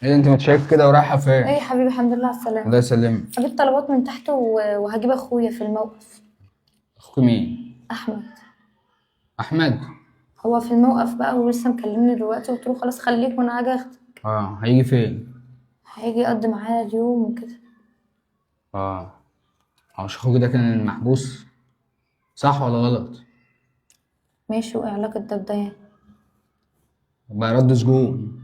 ايه انت متشيك كده ورايحه فين؟ ايه يا حبيبي، الحمد لله على السلامة. الله يسلمك. هجيب طلبات من تحت وهجيب اخويا في الموقف. اخوك مين؟ احمد. احمد؟ هو في الموقف بقى ولسه مكلمني دلوقتي، قلت له خلاص خليك وانا هاجي اخدك. اه هيجي فين؟ هيجي يقضي معايا اليوم وكده. اه هو مش اخوك ده كان المحبوس؟ صح ولا غلط؟ ماشي، وايه علاقة ده بده يعني؟ بقى رد سجون.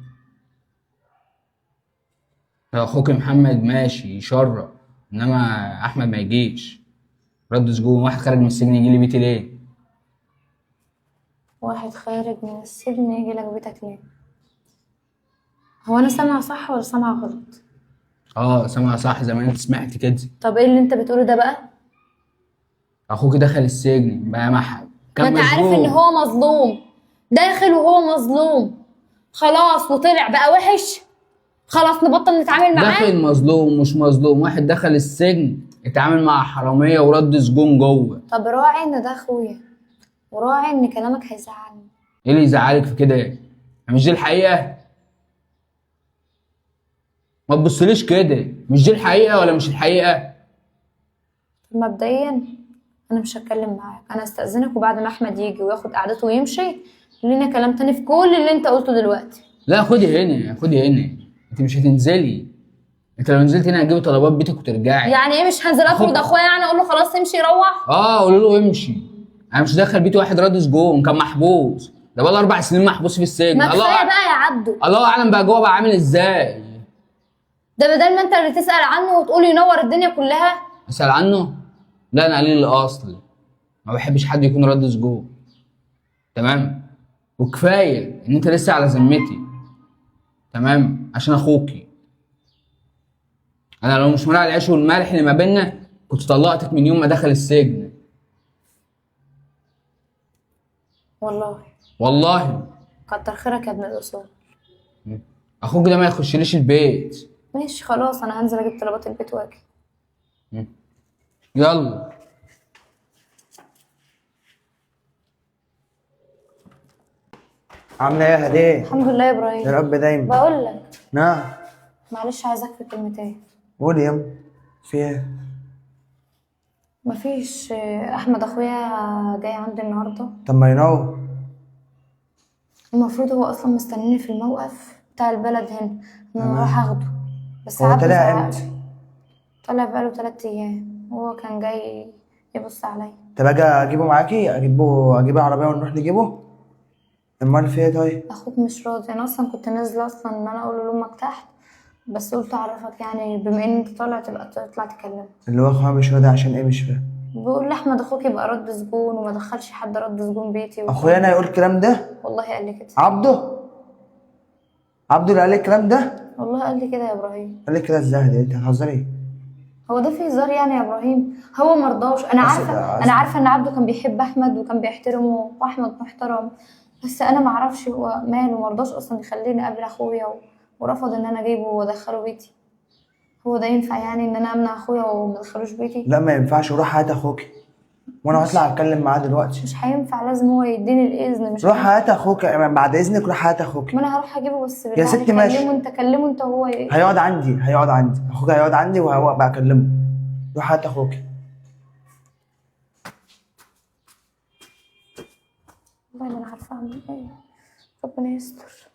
لو اخوك محمد ماشي يشرب، انما احمد ما يجيش. رد سجون، واحد خارج من السجن يجي لي بيتي ليه؟ واحد خارج من السجن يجي لك بيتك ليه؟ هو انا سامعه صح ولا سامعه غلط؟ اه سامعه صح زي ما انت سمعت كده. طب ايه اللي انت بتقوله ده بقى؟ اخوك دخل السجن بقى محل، كان ما انت عارف ان مسجون. هو مظلوم، داخل وهو مظلوم خلاص، وطلع بقى وحش، خلاص نبطل نتعامل معاه. داخل مظلوم مش مظلوم، واحد دخل السجن اتعامل مع حرامية ورد سجون جوه. طب راعي ان ده اخويا، وراعي ان كلامك هيزعلني. ايه اللي يزعلك في كده؟ مش دي الحقيقة؟ ما تبصليش كده، مش دي الحقيقة ولا مش الحقيقة؟ طب مبدئيا انا مش هتكلم معاك، انا استاذنك، وبعد ما احمد يجي وياخد قعدته ويمشي لينا كلام تاني في كل اللي انت قلته دلوقتي. لا خدي هنا، خدي هنا، انت مش هتنزلي. انت لو نزلت هنا هتجيبي طلبات بيتك وترجعي. يعني ايه مش هنزل اطرد اخويا؟ يعني اقول له خلاص امشي روح؟ اه قولوا له امشي. انا مش داخل بيت واحد رد سجون كان محبوس، ده بقى له 4 سنين محبوس في السجن. ما كفاية بقى يا عبده. الله اعلم بقى جوه بقى عامل ازاي. ده بدل ما انت اللي تسال عنه وتقول ينور الدنيا كلها. اسال عنه؟ لا انا قليل الاصل، ما بحبش حد يكون رد سجون. تمام؟ وكفاية ان انت لسه على ذمتي. تمام؟ عشان اخوكي. انا لو مش مراعي العيش والملح اللي ما بينا كنت طلقتك من يوم ما دخل السجن. والله والله كتر خيرك يا ابن الاصول. اخوك ده ما يخشليش البيت. ماشي خلاص، انا هنزل اجيب طلبات البيت واجي. يلا. عامله ايه يا هديه؟ الحمد لله يا ابراهيم. يا رب دايما. بقول لك. نعم. معلش عايزك في كلمتين. قولي يلا. في ايه؟ مفيش، احمد اخويا جاي عندي النهارده. طب ما ينور. المفروض هو اصلا مستنيني في الموقف بتاع البلد هنا، انا راح اخده. بس هو عبده طلع زعق. امتى؟ طلع بقاله 3 ايام، هو كان جاي يبص عليا. طب اجي اجيبه معاكي؟ اجيب العربية ونروح نجيبه؟ امال في ايه طيب؟ اخوك مش راضي، انا اصلا كنت نازله اصلا ان انا اقول لامك تحت، بس قلت اعرفك يعني بما ان انت طالع تبقى تطلع تكلمه. اللي هو اخويا مش راضي عشان ايه؟ مش فاهم. بيقول لاحمد اخوك يبقى رد سجون وما دخلش حد رد سجون بيتي اخويا انا يقول الكلام ده؟ والله قال لي كده. عبده؟ عبده اللي قال لي الكلام ده؟ والله قال لي كده يا ابراهيم. قال لي كده ازاي؟ انت هتهزري؟ هو ده في هزار يعني يا ابراهيم؟ هو ما رضاش. انا عارفه، انا عارفه ان عبده كان بيحب احمد وكان بيحترمه واحمد محترم، بس انا ما اعرفش هو ماله، ما رضاش اصلا يخليني اقابل اخويا ورفض ان انا اجيبه وادخله بيتي. هو ده ينفع يعني ان انا امنع اخويا وما ادخلوش بيتي؟ لا ما ينفعش. روح هات اخوك وانا هطلع اتكلم معاه دلوقتي. مش هينفع، لازم هو يديني الاذن. مش روح هات اخوك بعد اذنك، روح هات اخوك. ما انا هروح اجيبه بس بالله يا ستي ماشي. كلمة انت، كلمة انت وهو هيقعد عندي، هيقعد عندي اخوك، هيقعد عندي وهو بقى اكلمه. روح هات اخوك. والله ما انا عارفه اعمل ايه، ربنا يستر.